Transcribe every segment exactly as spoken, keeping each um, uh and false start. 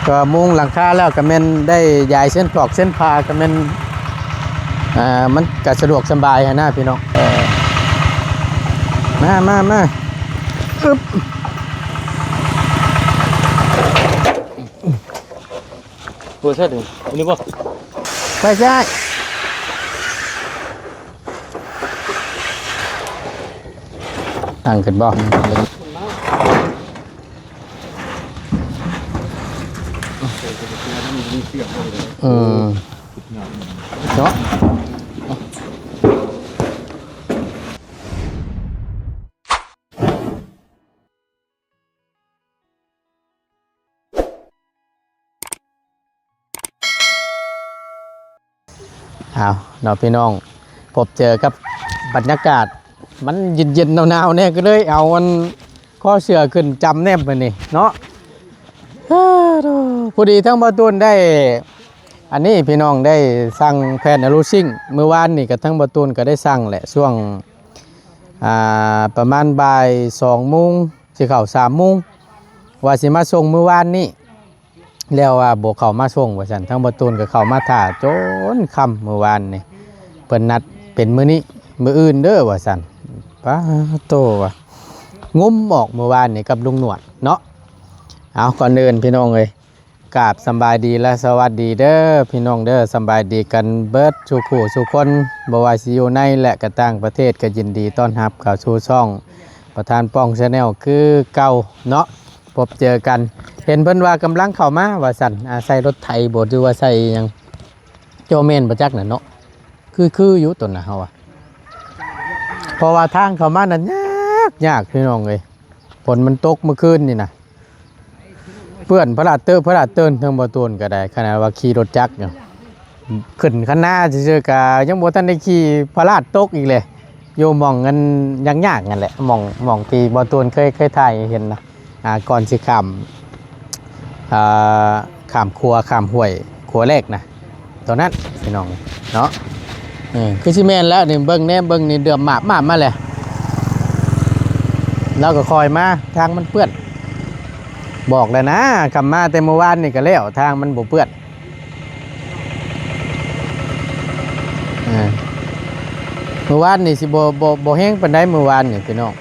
ก็มุงหลังคาแล้วก็แม่นได้ยายเส้นถอกเส้นพาก็แม่น อ่า มันก็สะดวกสบายหั้นนะพี่น้อง เออ มา มา มา อึ๊บ เปิดใช่ดิ อันนี้บ่ ไปใช่ ตั้งขึ้นบ่ อืม เนาะ เอาเนาะพี่น้อง พบเจอกับบรรยากาศ มันเย็นๆหนาวๆเนี่ย ก็เลยเอาอันข้อเสื้อขึ้นจำแนบมื้อนี้เนาะ พอดีทั้งบ่าวตูนได้ อันนี้พี่น้องได้สั่งแผ่นอะลูซิ่ง มื้อวานนี่ก็ทั้งบ่าวตูนก็ได้สั่งแหละ ช่วง อ่า ประมาณบ่ายสองโมง สิเข้าสามโมง ว่าสิมาส่งมื้อวานนี้ แล้วว่าบ่เข้ามาส่งว่าซั่น ทั้งบ่าวตูนก็เข้ามาถ่าจนค่ำมื้อวานนี่ เพิ่นนัดเป็นมื้อนี้ มื้ออื่นเด้อว่าซั่น ป๊าโตว่ะ งุ้มออกมื้อวานนี่กับลุงหนวดเนาะ เอา ก่อนอื่นพี่น้องเอ้ย กราบสำบายดีและสวัสดีเด้อพี่น้องเด้อ สำบายดีกันเบิดสู่ผู้สู่คน บ่ว่าสิอยู่ในและก็ต่างประเทศ ก็ยินดีต้อนรับเข้าสู่ช่องประธานป้องแชนแนลคือเก่าเนาะ พบเจอกัน เห็นเพิ่นว่ากำลังเข้ามาว่าซั่น อ่า ใส่รถไถบ่ หรือว่าใส่หยัง เจ้าแม่นบ่จักน่ะเนาะ คือ คืออยู่ตนน่ะเฮาอะ เพราะว่าทางเข้ามานั้นยาก ยากพี่น้องเอ้ย ฝนมันตกเมื่อคืนนี่นะ เปื้อนพะลาดเตอะพะลาดเติน ทั้งบ่าวตูนก็ได้ ขนาดว่าขี่รถจักรอยู่ ขึ้นคันนาซื่อๆ ก็ยังบ่ทันได้ขี่พะลาดตกอีกเลย อยู่หม่องเงินยากๆ นั่นแหละ หม่อง หม่องที่บ่าวตูนเคย เคยถ่ายให้เห็นนะ อ่า ก่อนสิข้าม อ่า ข้ามขัว ข้ามห้วย ขัวแรกนะ ตอนนั้นพี่น้องเนาะ เออ คือสิแม่นแล้วนี่ เบิ่งแน่ เบิ่งนี่ เดือมหมาบหมาบมาเลย แล้วก็คอยมา ทางมันเปื้อน บอกแล้วนะ คำมาแต่เมื่อวานนี่ก็แล้ว ทางมันบ่เปื้อน อ่า เมื่อวานนี่สิบ่ บ่ บ่แห้งปานใดเมื่อวานนี่พี่น้อง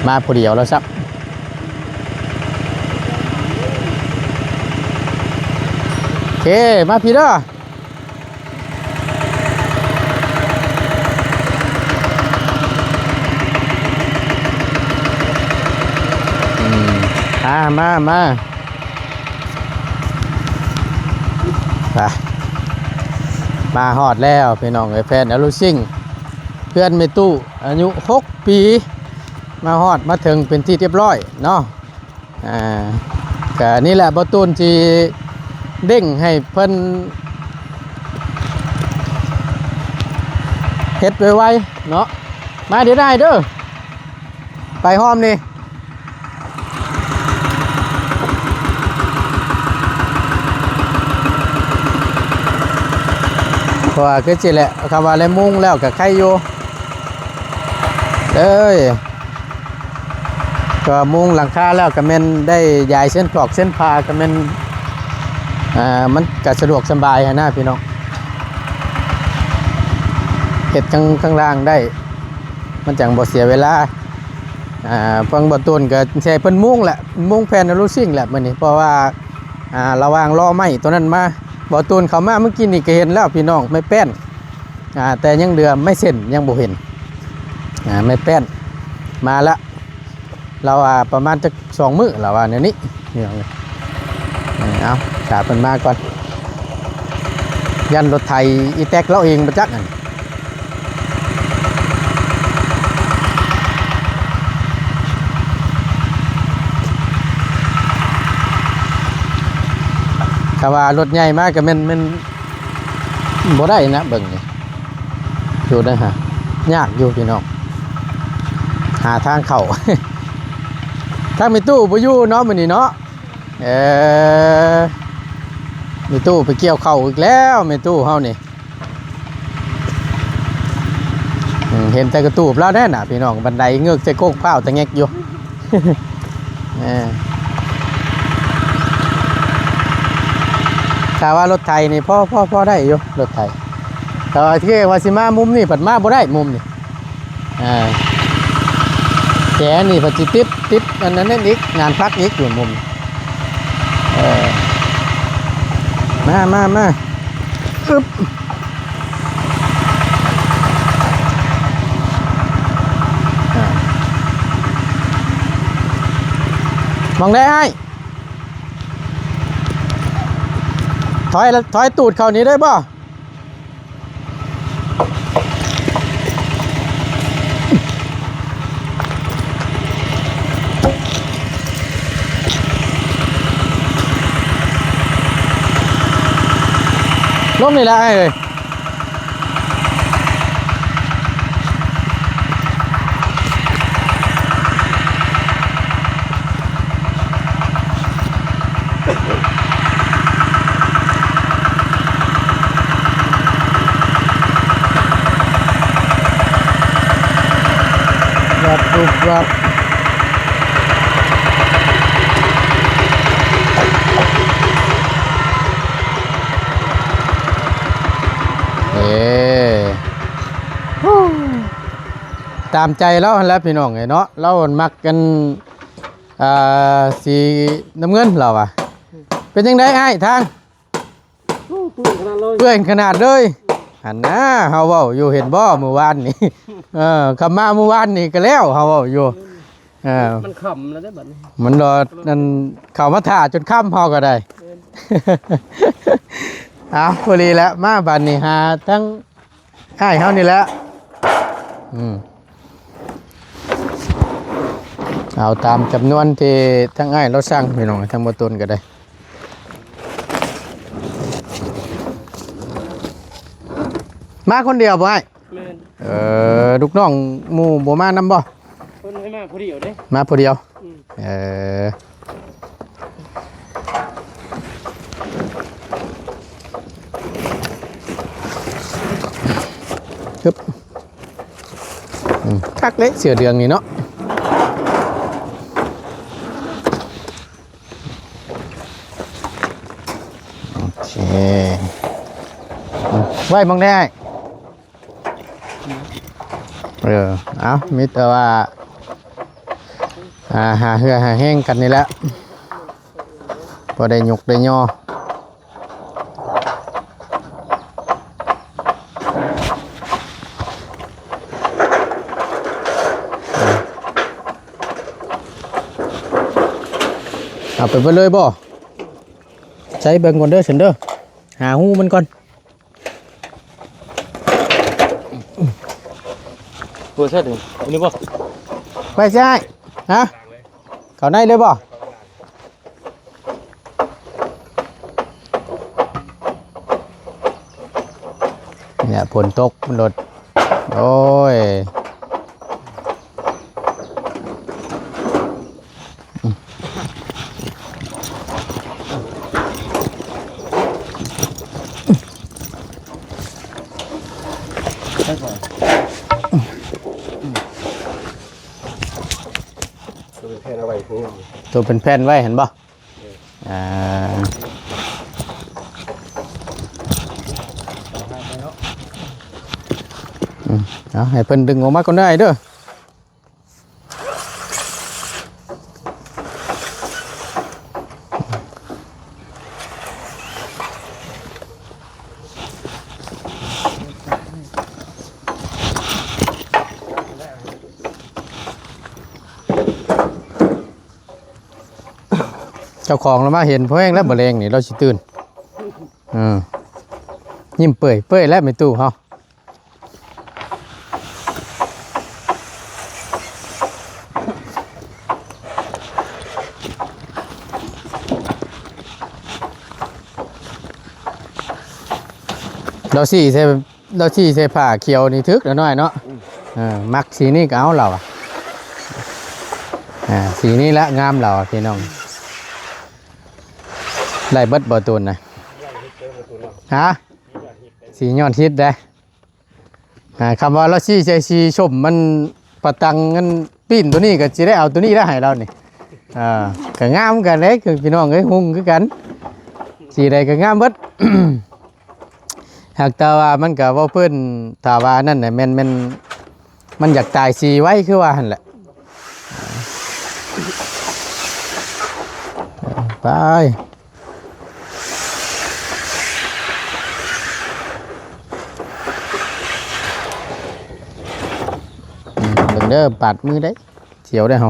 มาผู้เดียวแล้วซับ โอเค มาพี่เด้อ อืม อ่า มา มา ไป มาฮอดแล้วพี่น้องเอ้ย แผ่นอะลูซิ่ง เพื่อนแม่ตู้ อายุหกปี มาฮอดมาถึงเป็นที่เรียบร้อยเนาะ อ่า ก็นี่แหละบ่าวตูนสิเร่งให้เพิ่นเฮ็ดไวๆเนาะ มาเดี๋ยวได้เด้อ ไปห้อมนี่ เพราะว่าคือสิแหละ คำว่าแล้วมุงแล้วก็ไคอยู่ เอ้ย ก็มุงหลังคาแล้วก็แม่นได้ยายเส้นถอกเส้นพาก็แม่น อ่า มันก็สะดวกสบายหั้นนะพี่น้อง เฮ็ดข้าง ข้างล่างได้ มันจั่งบ่เสียเวลา อ่า เพิ่นบ่าวตูนก็สิให้เพิ่นมุงแหละ มุงแผ่นอะลูซิ่งแหละมื้อนี้ เพราะว่า อ่า ระหว่างรอไม้ตัวนั้นมา บ่าวตูนเข้ามาเมื่อกี้นี่ก็เห็นแล้วพี่น้อง ไม้แป้น อ่า แต่ยังเหลือไม้เส้นยังบ่เห็น อ่า ไม้แป้นมาละ เราว่าประมาณจักสองมื้อ เราว่าแนวนี้ พี่น้องเอ้ย เออ เอา ถ้าเพิ่นมาก่อน ยันรถไถอีแต๊กเราเองบ่จักหั่น ถ้าว่ารถใหญ่มาก็แม่น แม่นบ่ได้นะ เบิ่งนี่ อยู่นะฮะ ยากอยู่พี่น้อง หาทางเข้า ทางแม่ตู้บ่อยู่เนาะมื้อนี้เนาะ เออ แม่ตู้ไปเกี่ยวข้าวอีกแล้ว แม่ตู้เฮานี่ อืม เห็นแต่กระตูบแล้วแน่น่ะพี่น้อง บันไดเงือกใส่โคกพร้าวตะแงกอยู่ เออ ถ้าว่ารถไถนี่พอ พอ พอได้อยู่ รถไถ แต่ว่าที่ว่าสิมามุมนี่ ผัดมาบ่ได้มุมนี่ อ่า แกนี่ผัดสิติด ติดอันนั้นนั่นอีก งานพักอีกอยู่มุม เออ มา มา มา อึ๊บ อ่า มองได้อ้าย ถอยละ ถอยตูดเข้านี้ได้บ่ ลงนี่แหละไอ้เอ้ย วับปุ๊บวับ เอ้ ฮู้ ตามใจเราหั่นแหละพี่น้องเอ้ยเนาะ เรามักกัน อ่า สีน้ำเงินเราอะ เป็นจั่งใดอ้ายทาง โอ้ เปื่อนขนาดเลย เปื่อนขนาดเลย หันหน้าเฮาเว้าอยู่ เห็นบ่มื้อวานนี่ เออ ขับมามื้อวานนี่ก็แล้ว เฮาเว้าอยู่ เออ มันค่ำแล้วเด้บัดนี้ มันรอนั่น เข้ามาถ่าจนค่ำเฮาก็ได้ เออ เอาพอดีแล้ว มาบัดนี้หาทั้ง อ้ายเฮานี่แหละ อืม เอาตามจำนวนที่ทั้งอ้ายเราสั่งพี่น้อง ทั้งบ่ต้นก็ได้ มาคนเดียวบ่อ้าย แม่น เออ ลูกน้องหมู่บ่มานำบ่ เพิ่นให้มาผู้เดียวเด้ มาผู้เดียว อืม เออ ฮึบ อืม คักเลยเสื้อเหลืองนี่เนาะ โอเค อืม ไว้มองได้ เออ เอา มีแต่ว่า อ่า หาเหือหาแฮงกันนี่แหละ พอได้ยกได้ยอ เอาไปเบิ่งเลยบ่ ใส่เบิ่งก่อนเด้อ ฉันเด้อ หาฮูมันก่อน ตัวเชิดนี่ อันนี้บ่ ไปใช่ ฮะ เข้าในเลยบ่ เนี่ย ฝนตก รถ โอ้ย ตัวเป็นแผ่นเอาไว้ข้างนอก ตัวเป็นแผ่นไว้เห็นบ่ อ่า อืม เอาให้เพิ่นดึงออกมาก่อนได้เด้อ เจ้าของเรามาเห็นพ่อแห้งแล้วบ่แรงนี่ เราสิตื่น อืม ยิ้มเปื่อยเปื่อยแล้วไม่ตู้เฮา เราสี่ใส่ เราสี่ใส่ผ้าเขียวนี่ถึกแล้วน้อยเนาะ อืม เออ มักสีนี้ก็เอาเราอะ อ่า สีนี้ละงามเราอะพี่น้อง ได้เบิดบ่ตูนนะ ฮะ สียอดฮิตได้ อ่า คำว่าเราสี่ใส่สีส้มมัน ประตังเงินปิ้นตัวนี้ก็สิได้เอาตัวนี้ได้ให้เรานี่ อ่า ก็งามกันเลย คือพี่น้องเอ้ย ฮุ่งคือกัน สีใดก็งามเบิด หากแต่ว่ามันก็เว้าเพิ่น ถ้าว่านั่นน่ะ แม่น แม่น มันอยากตายสีไว้คือว่าหั่นแหละ ไป เบิ่งเด้อ ปาดมือได้ เสียวได้เฮา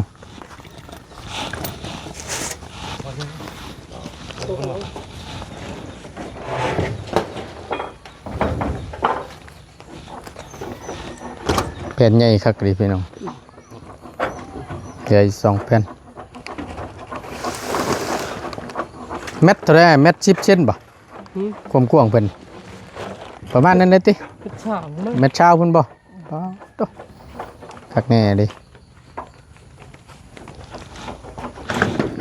แผ่นใหญ่คักเลยพี่น้อง เหลืออีกสองแผ่น เมตรเท่าไหร่ เมตรสิบเซนบ่ หืม ความกว้างเพิ่น ประมาณนั้นเลยติ เมตรสามเลย เมตรซาวพุ้นบ่ อ๋อ โต คักแน่ดิ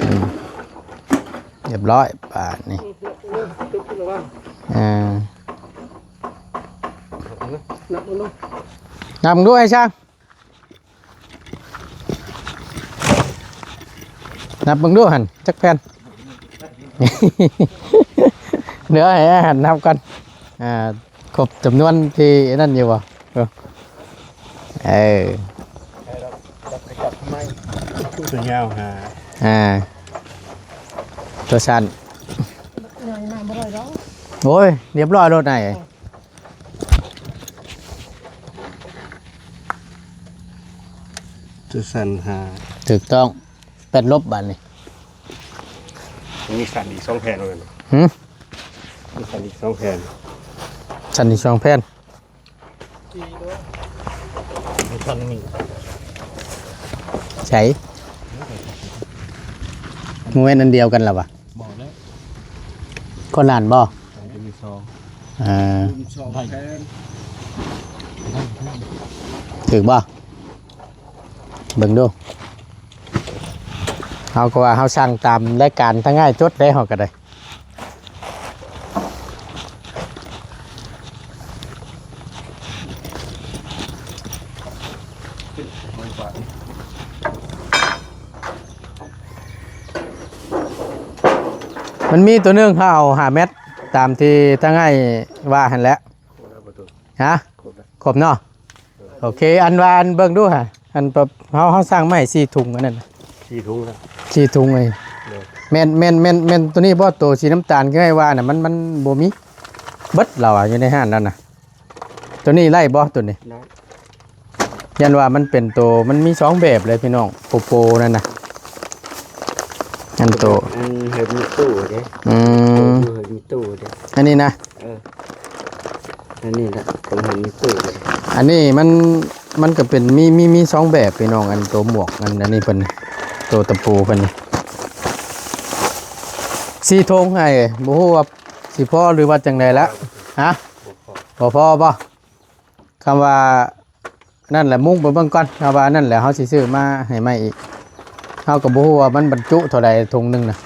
อืม เรียบร้อย บาดนี้ อ่า นับมึงดู นับมึงดูไอ้ช่าง นับมึงดูหั่น จักแผ่น เดี๋ยวให้อาหารนับก่อน อ่า ครบจำนวนที่นั่นอยู่บ่ เออ เออ ตัวยาวหา อ่า ตัวสั้น โอ้ย เรียบร้อยโลดไหน ตัวสั้นหา ถูกต้อง แปดลบบาดนี้ มีสั้นอีกสองแผ่นเลย หืม มีสั้นอีกสองแผ่น สั้นอีกสองแผ่น มีสั้นหนึ่ง ใส่ โมเมนต์อันเดียวกันเหรอวะ บอกแล้ว คนละอันบ่ มันจะมีสอง อ่า สองแผ่น ถูกบ่ เบิ่งดู เฮาก็ว่าเฮาสั่งตามรายการทางง่ายจดได้ เฮาก็ได้ มันมีตัวหนึ่ง เฮาเอาห้าเมตร ตามที่ทางง่ายว่าหั่นแหละ ฮะ ครบเนาะ โอเค อันว่าอันเบิ่งดูฮะ อันแบบเฮา เฮาสั่งมาให้สี่ถุงอันนั้นน่ะ สี่ถุงแล้ว สี่ถุงเลย โดย แม่น แม่น แม่น แม่นตัวนี้บ่ ตัวสีน้ำตาลคือให้ว่าน่ะ มัน มันบ่มี เบิดแล้วอะ อยู่ในห้างนั่นน่ะ ตัวนี้ไล่บ่ ตัวนี้ ได้ ยันว่ามันเป็นตัว มันมีสองแบบเลยพี่น้อง โปโปนั่นน่ะ อันโต อันเห็นมีตู้เด้ อืม เห็นมีตู้เด้ อันนี้นะ เออ อันนี้ละ ผมเห็นมีตู้เลย อันนี้มัน มันก็เป็น มี มี มีสองแบบพี่น้อง อันตัวหมวก อัน อันนี้เพิ่น ตัวตะปูเพิ่นนี่ สี่ถุงไอ้ บ่ฮู้ว่าสิพอหรือว่าจังใดละ ฮะ บ่พอบ่ คำว่า นั่นแหละ มุ่งไปเบิ่งก่อน เฮาว่านั่นแหละ เฮาสิซื้อมาให้ใหม่อีก เฮาก็บ่ฮู้ว่ามันบรรจุเท่าใดถุงหนึ่งน่ะ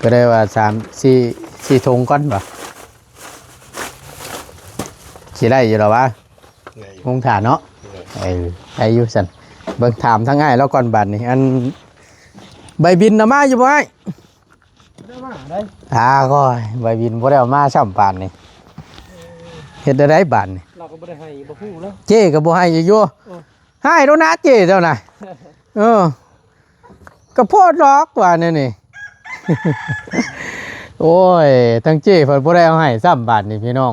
ก็ได้ว่าสาม สี่ สี่ถุงก่อนบ่ สิได้อยู่ดอกวะ ได้อยู่ มุ่งถ่าเนาะ ได้ เออ ได้อยู่ซั่น เบิ่งถามทางอ้ายแล้วก่อนบาดนี้ อัน ใบบินน่ะมาอยู่บ่อ้าย บ่ได้มาได้ อ่า ก็ใบบินบ่ได้เอามาซ้ำปานนี่ เฮ็ดได้ไดบาดนี่ เราก็บ่ได้ให้ บ่ฮู้แล้ว เจ้ก็บ่ให้อยู่ เออ ให้แล้วนะเจ้เจ้านะ เออ ก็โพดดอกว่าแนวนี่ โอ้ย ทั้งเจ้เพิ่นบ่ได้เอาให้ซ้ำบาดนี่พี่น้อง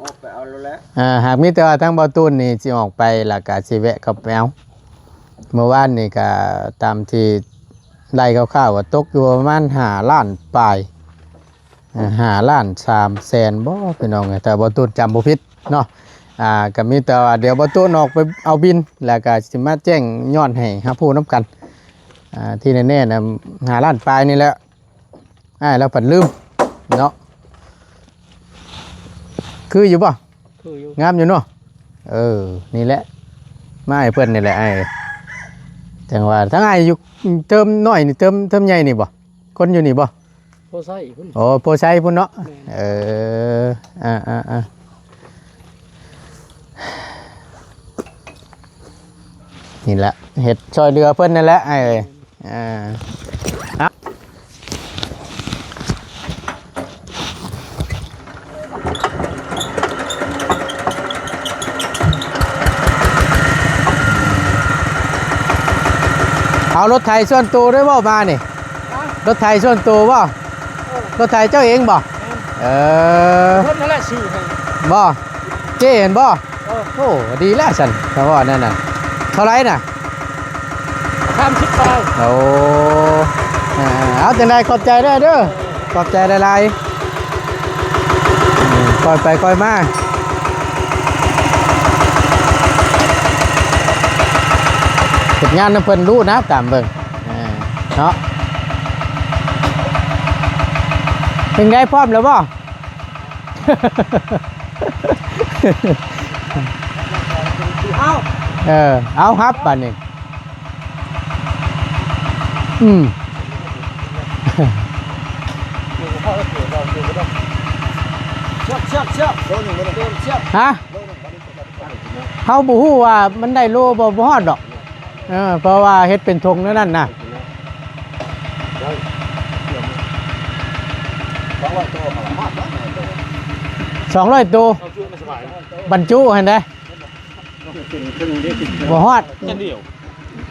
ออกไปเอาแล้วแหละ อ่า หากมีแต่ว่าทางบ่าวตูนนี่สิออกไป แล้วก็สิแวะเข้าไปเอา เมื่อวานนี่ก็ตามที่ไล่คร่าวๆว่าตกอยู่ประมาณห้าล้านปลาย อ่า ห้าล้านสามแสนบ่ พี่น้องเอ้ย ถ้าบ่าวตูนจำบ่ผิดเนาะ อ่า ก็มีแต่ว่าเดี๋ยวบ่าวตูนออกไปเอาบิน แล้วก็สิมาแจ้งย้อนให้รับรู้นำกัน อ่า ที่แน่ๆนะ ห้าล้านปลายนี่แหละ อ้ายแล้วผัดลืมเนาะ คืออยู่บ่ คืออยู่ งามอยู่เนาะ เออ นี่แหละ มาให้เพิ่นนี่แหละอ้าย จังว่าทั้งอ้ายอยู่เติมน้อยนี่ เติม เติมใหญ่นี่บ่ คนอยู่นี่บ่ โพไซพุ้น โอ้ โพไซพุ้นเนาะ แม่น เออ อ่า อ่า อ่า เ นี่แหละ เฮ็ดช่วยเหลือเพิ่นนั่นแหละ ไอ้เอ้ย อ่า เอา เอารถไถส่วนตัวด้วยบ่มานี่ ฮะ รถไถส่วนตัวบ่ เออ รถไถเจ้าเองบ่ แม่น เออ เพิ่นนั่นแหละซื้อให้ บ่ เจ้เห็นบ่ เออ โอ้ ดีแล้วซั่น ถ้าว่านั่นน่ะ เท่าไหร่น่ะ สามสิบปลาย โอ้ อ่า เอาจังใดขอบใจเด้อ เด้อ ขอบใจหลายๆ อืม ค่อยไปค่อยมา เฮ็ดงานนำเพิ่นรู้นะ ตามเบิ่ง อ่า เนาะ เป็นไง พร้อมแล้วบ่ เอา เออ เอาฮับบัดนี้ อืม เชือก เชือก เชือก เตรียมเชือก ฮะ เฮาบ่ฮู้ว่ามันได้โลบ่ บ่ฮอดดอก เออ เพราะว่าเฮ็ดเป็นถุงแนวนั้นน่ะ สองร้อยตัว บรรจุหั่นเด้ บ่ฮอด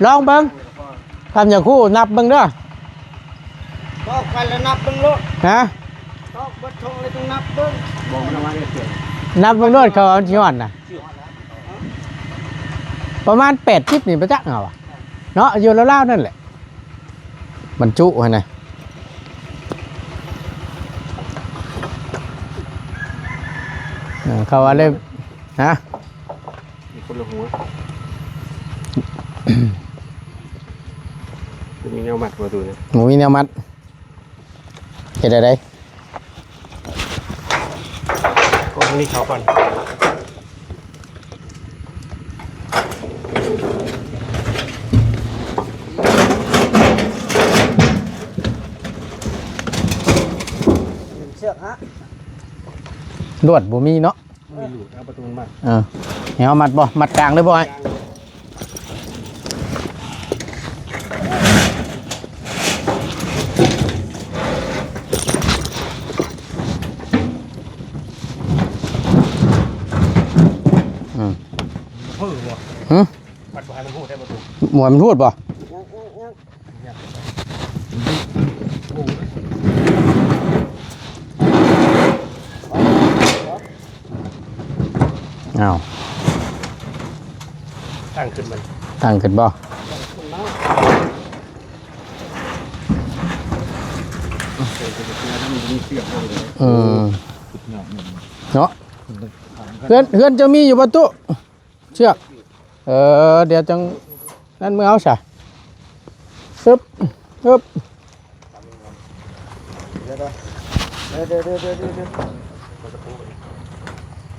ลองเบิ่ง คันอยากฮู้นับเบิ่งเด้อ ตอกไปแล้วนับเบิ่งโลด ฮะ ตอกเบิดถุงเลยต้องนับเบิ่ง นับเบิ่งโลด เขาเอาสิฮอดน่ะ ประมาณแปดสิบนี่บ่จักเอาอะ เนาะ อยู่ราวๆนั่นแหละ บรรจุหั่นน่ะ เออ เขาว่าเลย ฮะ มีคนละหัว บ่มีแนวมัดประตูนะ บ่มีแนวมัด เฮ็ดจั่งใด กดอันนี้เข้าก่อน เชือกฮะ ลวดบ่มีเนาะ มีลูกเอาประตูมันมา เออ ให้เฮามัดบ่ มัดกลางเลยบ่อ้าย อืม เพิ่มบ่ หึ มัดบ่ให้มันฮู้ได้ประตู บ่ให้มันฮู้บ่ อ้าว ตั้งขึ้นมัน ตั้งขึ้นบ่ อืม เนาะ เฮือน เฮือนจะมีอยู่บ่ตุ เชือก เออ เดี๋ยวจัง นั่นมึงเอาซะ ปึ๊บ ปึ๊บ เดี๋ยว เดี๋ยว เดี๋ยว เดี๋ยว เดี๋ยว เดี๋ยว เดี๋ยว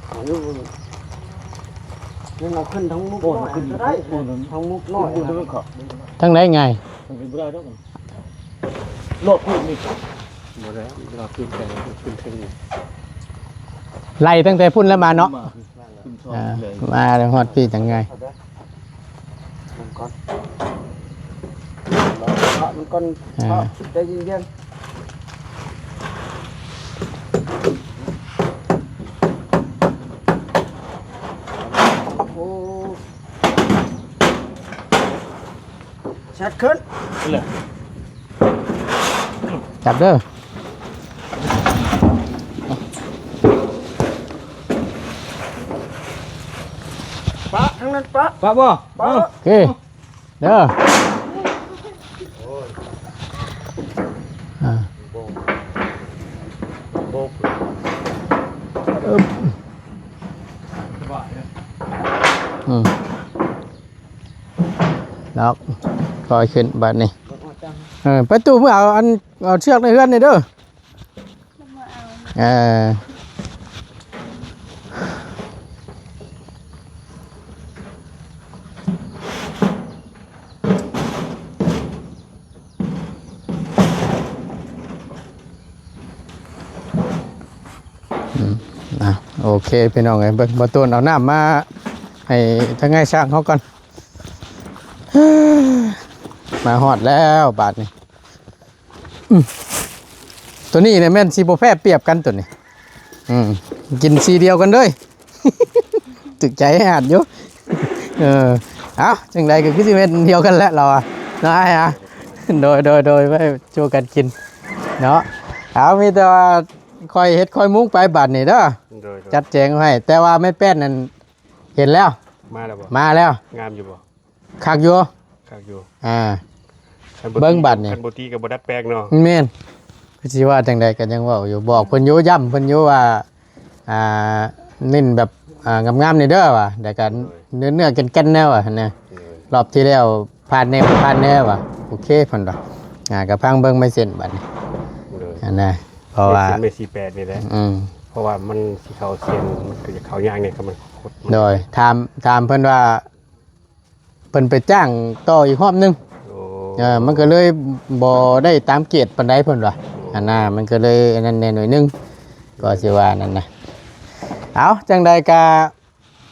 เอาอยู่ นี่เราขึ้นทั้งมุก โอ้ย น้อย ขึ้น ก็ได้ โอ้ย ทั้งมุกน้อย ขึ้น นะ บนเขา ทางไหนไง ทางนี้บ่ได้ดอก รอดพื้นนี่ บ่ได้ รอดพื้นแต่ขึ้นเทิงนี่ ไล่ตั้งแต่พุ่นแล้วมาเนาะ มา ขึ้นซอย อ่า เลย มาแล้วฮอดพี่จังไง มันก่อน รอพระมันก่อน อ่า พระใจเย็นๆ โอ้ ชัดขึ้น เลย จับเด้อ ปะ ทั้งนั้นปะ ปะบ่ ปะ โอเค เด้อ อ่า อึ๊บ อืม แล้ว ค่อยขึ้นบัดนี้ เออ ไปตู้เพื่อเอาอัน เอาเชือกในเฮือนนี่เด้อ เออ อืม อ่ะ โอเค พี่น้องเอ้ย เบิ่ง บ่าวตูนเอาน้ำมาให้ทางไงช่างเขาก่อน มาฮอดแล้วบาดนี้ อืม ตัวนี้เนี่ยแม่นสิบ่แพ้เปรียบกันตัวนี้ อืม กินสีเดียวกันเลย ตึกใจให้หัดอยู่ เออ เอาจังใดก็คือสิเม็ดเดียวกันแหละเราอะเนาะ อ้ายอะ โดย โดย โดย ไปช่วยกันกิน เนาะ เอามีแต่ว่าคอยเฮ็ดคอยมุงไปบาดนี้เด้อ โดย โดย จัดแจงให้ แต่ว่าแม่แป้นนั่นเห็นแล้ว มาแล้วบ่ มาแล้ว งามอยู่บ่ คักอยู่ คักอยู่ อ่า คันบ่ เบิ่ง ตี บาดนี้ คันบ่ตีก็บ่ดัดแปลงเนาะ แม่น คือสิว่าจังใดก็ยังเว้าอยู่ บอกเพิ่นอยู่ ย้ำเพิ่นอยู่ว่า อ่า เน้นแบบ อ่า งามๆ นี่เด้อว่ะ แล้วก็ โดย เนื้อๆ แก่นๆ แน่ว่ะนะ โดย รอบที่แล้วผ่านแน่บ่ผ่านแน่ว่ะ โอเคเพิ่นว่า อ่า ก็ฟังเบิ่งไม้เส้นบาดนี้ โดย อ่านะ เพราะว่า ไม้เส้น ไม้สี่แปด นี่แหละ อืม เพราะว่ามันสิเข้าเส้น มันก็จะเข้ายากเนี่ย คันมันคด โดย ถาม ถามเพิ่นว่า เพิ่นไปจ้างต่ออีกรอบหนึ่ง โอ้ เออ มันก็เลยบ่ได้ตามเกณฑ์ปานใดเพิ่นว่า โอ้ อันน่ะ มันก็เลยอันนั้นแน่หน่อยหนึ่ง ก็สิว่านั่นนะ เอาจังใดก็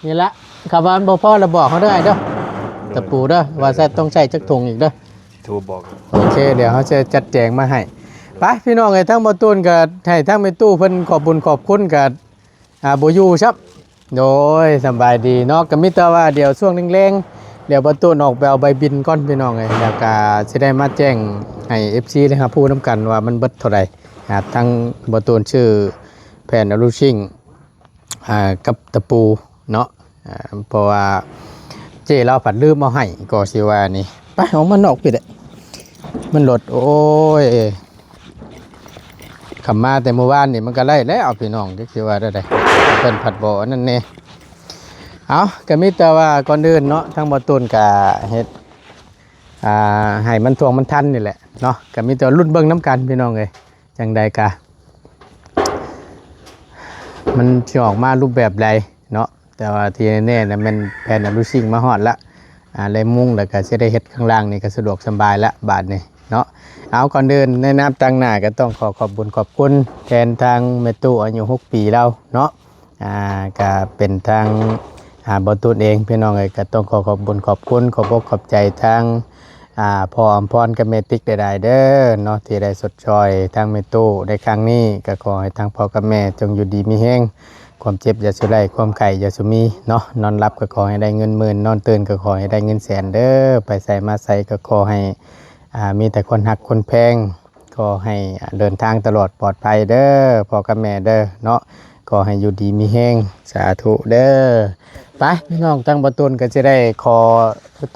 นี่ละ คำว่ามันบ่พอแล้วบอกเขาเด้อ อ้ายเด้อ โดย ตะปูเด้อ ว่าใส่ ต้องใส่จักถุงอีกเด้อ โทรบอก โอเค เดี๋ยวเขาจะจัดแจงมาให้ ไป พี่น้องเอ้ย ทั้งบ่ตูนก็ให้ทั้งแม่ตู้เพิ่นขอบบุญขอบคุณก็ อ่า บ่อยู่ซับ โดย สำบายดีเนาะ ก็มีแต่ว่าเดี๋ยวช่วงแลงๆ เดี๋ยวบ่ตูนออกไปเอาใบบินก่อนพี่น้องเอ้ย แล้วก็สิได้มาแจ้งให้ เอฟซี ได้รับรู้นำกันว่ามันเบิดเท่าใด อ่า ทั้งบ่ตูนซื้อแผ่นอะลูซิง อ่า กับตะปูเนาะ อ่า เพราะว่าเจ้ลาวผัดลืมเอาให้ ก็สิว่านี่ ไป ออกมานอกพี้เด้อ มันหลด โอ้ย ขับมาแต่เมื่อวานนี่มันก็ไล่แล้วพี่น้อง จักสิว่าได้ใด เพิ่นผัดบ่อันนั้นแน่ เอา ก็มีแต่ว่าก่อนอื่นเนาะ ทั้งบ่ตูนก็เฮ็ด อ่า ให้มันท่วงมันทันนี่แหละเนาะ ก็มีแต่รุ่นเบิ่งนำกันพี่น้องเอ้ย จังใดกะ มันสิออกมารูปแบบใดเนาะ แต่ว่าที่แน่ๆนะ แม่นแผ่นอะลูซิงมาฮอดละ อ่า ได้มุงแล้วก็สิได้เฮ็ดข้างล่างนี่ก็สะดวกสบายละบาดนี้เนาะ เอา ก่อนอื่นในนามตางหน้าก็ต้องขอขอบบุญขอบคุณแทนทางแม่ตู้อายุหกปีลาวเนาะ อ่า ก็เป็นทาง อ่า บ่ตูนเองพี่น้องเอ้ย ก็ต้องขอขอบบุญขอบคุณ ขอบอกขอบใจทาง อ่า พ่ออำพรกับแม่ติ๊กได้ๆ เด้อเนาะ ที่ได้ชดเชยทางแม่ตู้ในครั้งนี้ ก็ขอให้ทางพ่อกับแม่จงอยู่ดีมีแฮง ความเจ็บอย่าสู่ไล่ ความไข้อย่าสู่มีเนาะ นอนหลับก็ขอให้ได้เงินหมื่น นอนตื่นก็ขอให้ได้เงินแสนเด้อ ไปไสมาไสก็ขอให้ อ่า มีแต่คนฮักคนแพง ขอให้ อ่า เดินทางตลอดปลอดภัยเด้อ พ่อกับแม่เด้อเนาะ ขอให้อยู่ดีมีแฮง สาธุเด้อ ไป พี่น้อง ทางบ่ตูนก็สิได้ขอ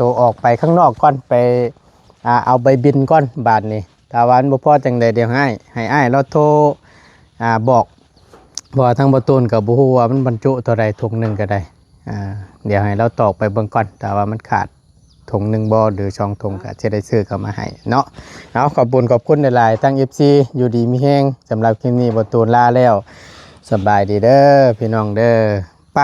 ตัวออกไปข้างนอกก่อน ไป อ่า เอาใบบินก่อนบาดนี้ ถ้าว่ามันบ่พอจังใดเดี๋ยวให้ ให้อ้ายลาวโทร อ่า บอก เพราะว่าทางบ่ตูนก็บ่ฮู้ว่ามันบรรจุเท่าใด ถุงหนึ่งก็ได้ อ่า เดี๋ยวให้ลาวตอกไปเบิ่งก่อน ถ้าว่ามันขาดถุงหนึ่งบ่ หรือสองถุงก็สิได้ซื้อเข้ามาให้เนาะ เอา ขอบบุญขอบคุณหลายๆ ทั้ง เอฟซี อยู่ดีมีแฮง สำหรับคลิปนี้บ่ตูนลาแล้ว สบายดีเด้อ พี่น้องเด้อ ไป